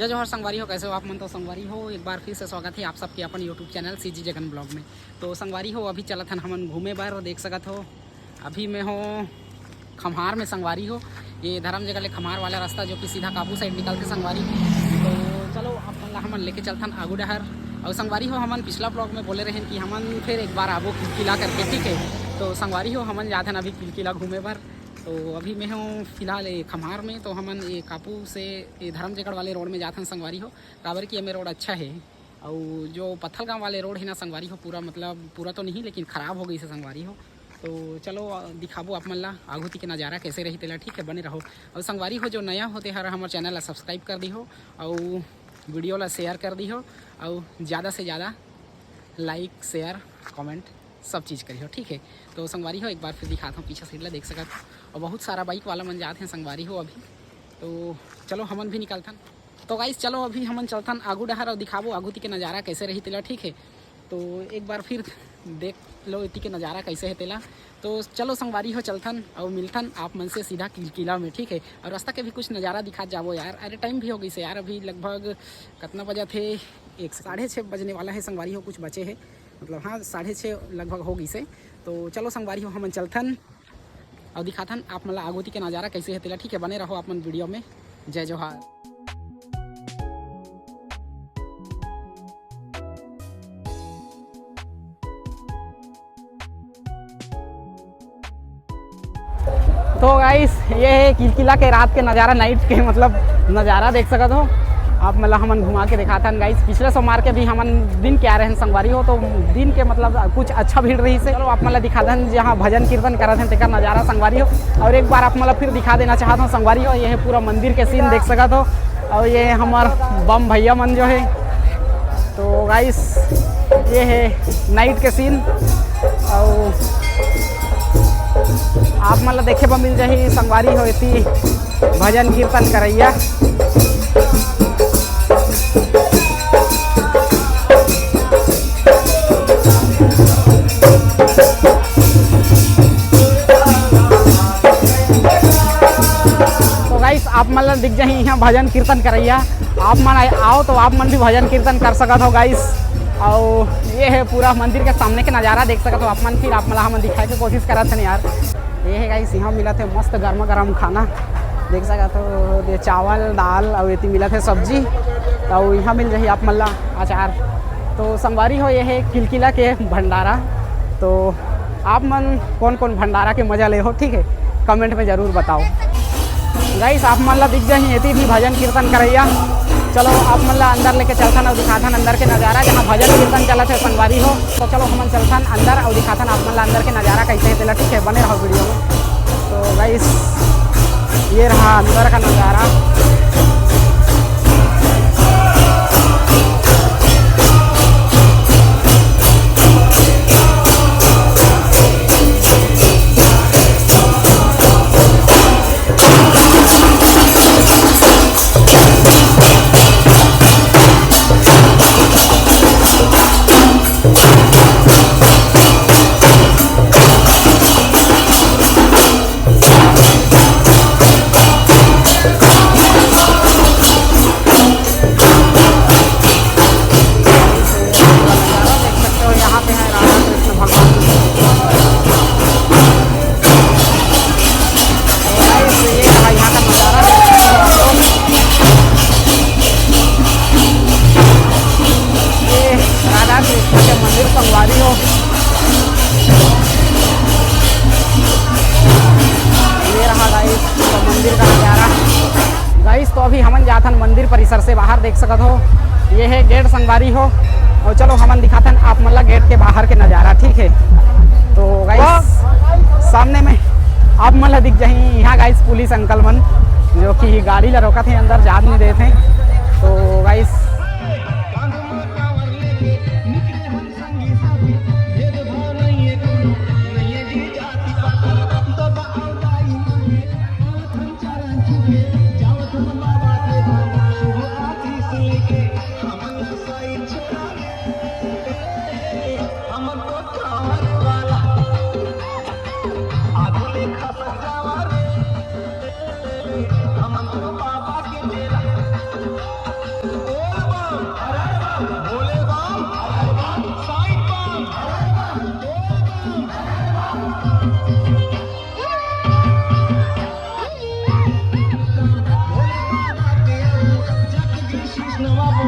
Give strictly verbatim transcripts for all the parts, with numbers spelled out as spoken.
जय जोहार संगवारी हो, कैसे हो आप मन? तो संगवारी हो, एक बार फिर से स्वागत है आप सबके अपन YouTube channel CG Jagan blog में। तो संगवारी हो, अभी चलत हन हमन घूमे बर, देख सकत हो अभी मैं हो खम्हार में संगवारी हो, ये धर्म जगह ले खम्हार वाला रास्ता जो कि सीधा काबू साइड निकलथे संगवारी। तो चलो आप मन ला हमन लेके चलथन आगू डहर। और संगवारी हो, हमन पिछला ब्लॉग में बोले रहेन कि हमन फिर एक बार आबो किलकिला करके, ठीक है। तो संगवारी हो, हमन जाथन अभी किलकिला घूमे बर। तो अभी मैं हूँ फिलहाल ये खम्हार में, तो हमन ये कापू से ये धर्मजगढ़ वाले रोड में जाथन संगवारी हो, काबर कि ये मेरा रोड अच्छा है। और जो पत्थलगांव वाले रोड है ना संगवारी हो, पूरा मतलब पूरा तो नहीं लेकिन ख़राब हो गई से संगवारी हो। तो चलो अ, दिखाबो आप मन ला आगू ती के नज़ारा कैसे रही तेला, ठीक है, बने रहो। और संगवारी हो जो नया होते हर हमर चैनल ला सब्सक्राइब कर दी हो और वीडियो ला शेयर कर दी हो और ज़्यादा से ज़्यादा लाइक शेयर कमेंट सब चीज़ करिहो, ठीक है। तो संगवारी हो एक बार फिर दिखाता हूँ पीछे सीट ला देख सकत हो, और बहुत सारा बाइक वाला मन जात हैं संगवारी हो अभी। तो चलो हमन भी निकलथन। तो गाइस चलो अभी हमन चलथन आगू डहर और दिखाबो आगू ती के नज़ारा कैसे रही तेला, ठीक है। तो एक बार फिर देख लो इति के नज़ारा कैसे है तेला। तो चलो संगवारी हो चलथन और मिलथन आप मन से सीधा किलकिला में, ठीक है। और रास्ता के भी कुछ नज़ारा दिखा जाबो यार। अरे टाइम भी हो गई से यार, अभी लगभग कितना बजा थे, एक साढ़े छः बजने वाला है संगवारी हो, कुछ बचे है, मतलब हाँ साढ़े छः लगभग हो गई से। तो चलो संगवारी हो हमन चलथन और दिखाथन आप मन ला आगू ती के नज़ारा कैसे है तेला, ठीक है। बने रहो आप मन वीडियो में। जय जोहार। तो गाइस ये है किलकिला के रात के नज़ारा, नाइट के मतलब नज़ारा देख सकत हो आप। मतलब हमन घुमा के दिखाथन गाइस, पिछले सोमवार के भी हमन दिन के आ रहे हैं संगवारी हो, तो दिन के मतलब कुछ अच्छा भीड़ रही से। चलो आप मतलब दिखाथन जहाँ भजन कीर्तन करत हैं तेकर नज़ारा संगवारी हो। और एक बार आप मतलब फिर दिखा देना चाहत हूँ संगवारी हो, ये है पूरा मंदिर के सीन देख सकत हो। और ये हमार बम भैया मन जो है, तो गाइस ये है नाइट के सीन। और आप मन ला देखे बर मिल जाही संगवारी हो एती भजन कीर्तन करैया। तो गाइस आप मन ला दिख जाही यहाँ भजन कीर्तन करैया, आप मन आए- आओ तो आप मन भी भजन कीर्तन कर सकत हो गाइस। और ये है पूरा मंदिर के सामने के नज़ारा देख सकत हो आप मन। फिर आप मन ला हमन दिखाए के कोशिश करत हन यार। ये है गाइस, यहाँ मिलत है मस्त गर्मा गर्म खाना देख सकत हो, ये चावल दाल और एती मिलत है सब्जी। और यहाँ मिल जाही आप मन ला अचार। तो संगवारी हो ये है किलकिला के भंडारा। तो आप मन कौन कौन भंडारा के मजा ले हो, ठीक है, कमेंट में जरूर बताओ। गाइस आप मन ला दिख जाही एती भी भजन कीर्तन करैया। चलो आप मन ला अंदर लेके चलथन और दिखाथन अंदर के नज़ारा जहाँ भजन कीर्तन चलत है संगवारी हो। तो चलो हमन चलथन अंदर और दिखाथन आप मन ला अंदर के नज़ारा कैसे है तेला, ठीक है, बने रहो वीडियो में। तो गाइस ये रहा अंदर का नज़ारा। ये रहा गाइस, तो मंदिर का नज़ारा। गाइस तो अभी हमन जाथन मंदिर परिसर से बाहर, देख सकत हो ये है गेट संगवारी हो। और चलो हमन दिखाथन आप मन ला गेट के बाहर के नज़ारा, ठीक है। तो गाइस सामने में आप मन ला दिख जाही यहाँ गाइस पुलिस अंकल मन जो कि गाड़ी ला रोकत हैं, अंदर जान नहीं देते हैं। तो गाइस नवाबो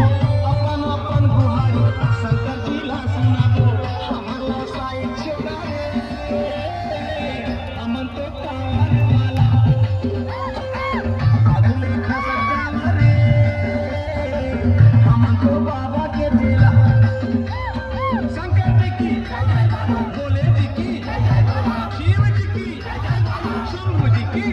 अपन अपन गुहारी शंकर जी ला सुनाबो। हमर ला साई छोड़ा रे, हमन तो कांवर वाला। आगू ले खसक जावा रे, हमन तो बाबा के चेला। शंकर जी की, भोले जी की, शिव जी की, शंभू जी की।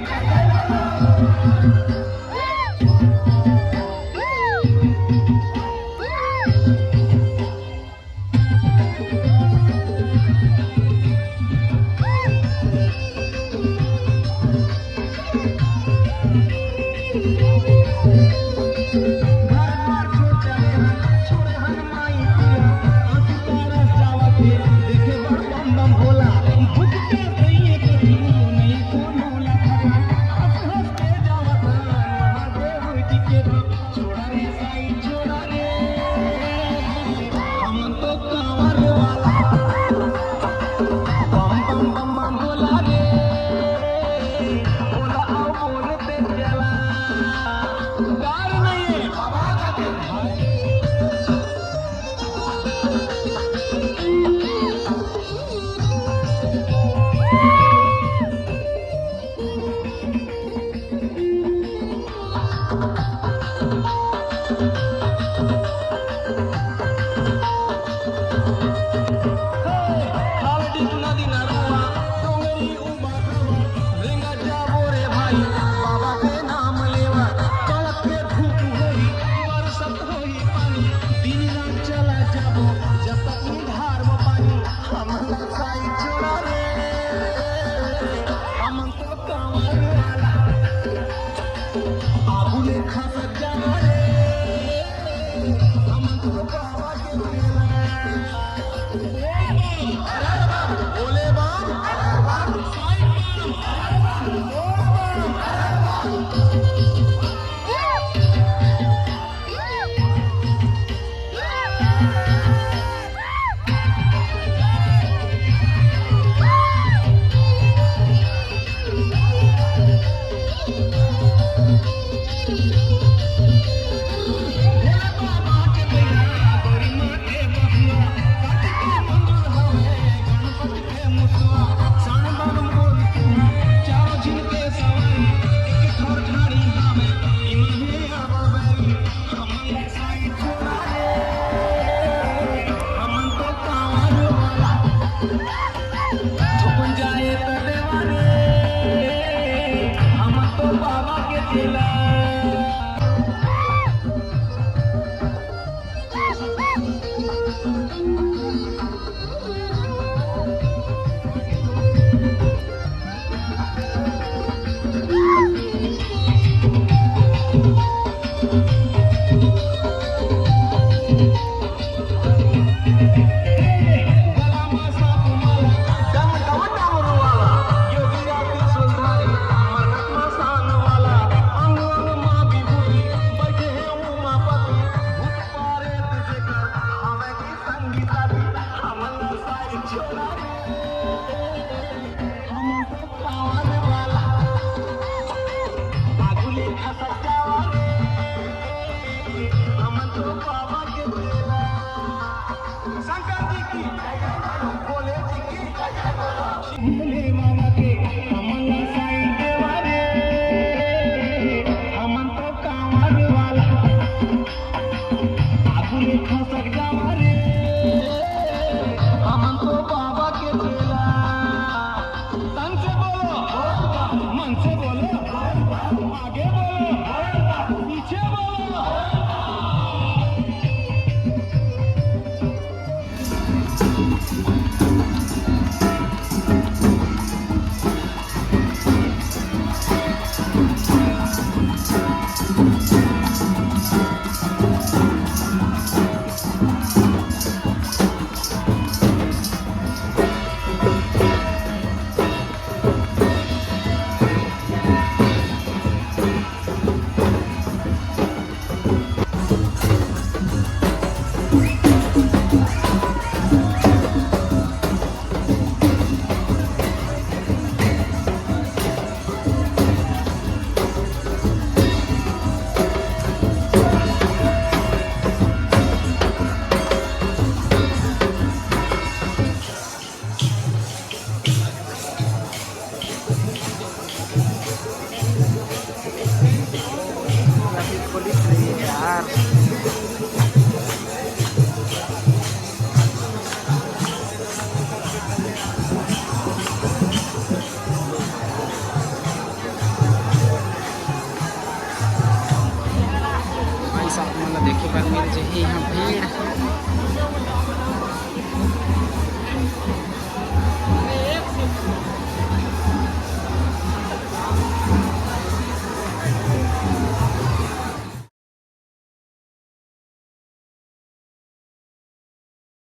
शंकर जी की, भोले जी की, भोले बाबा के, हमन ला साईं देवा रे, हमन तो कांवर वाला। आगू ले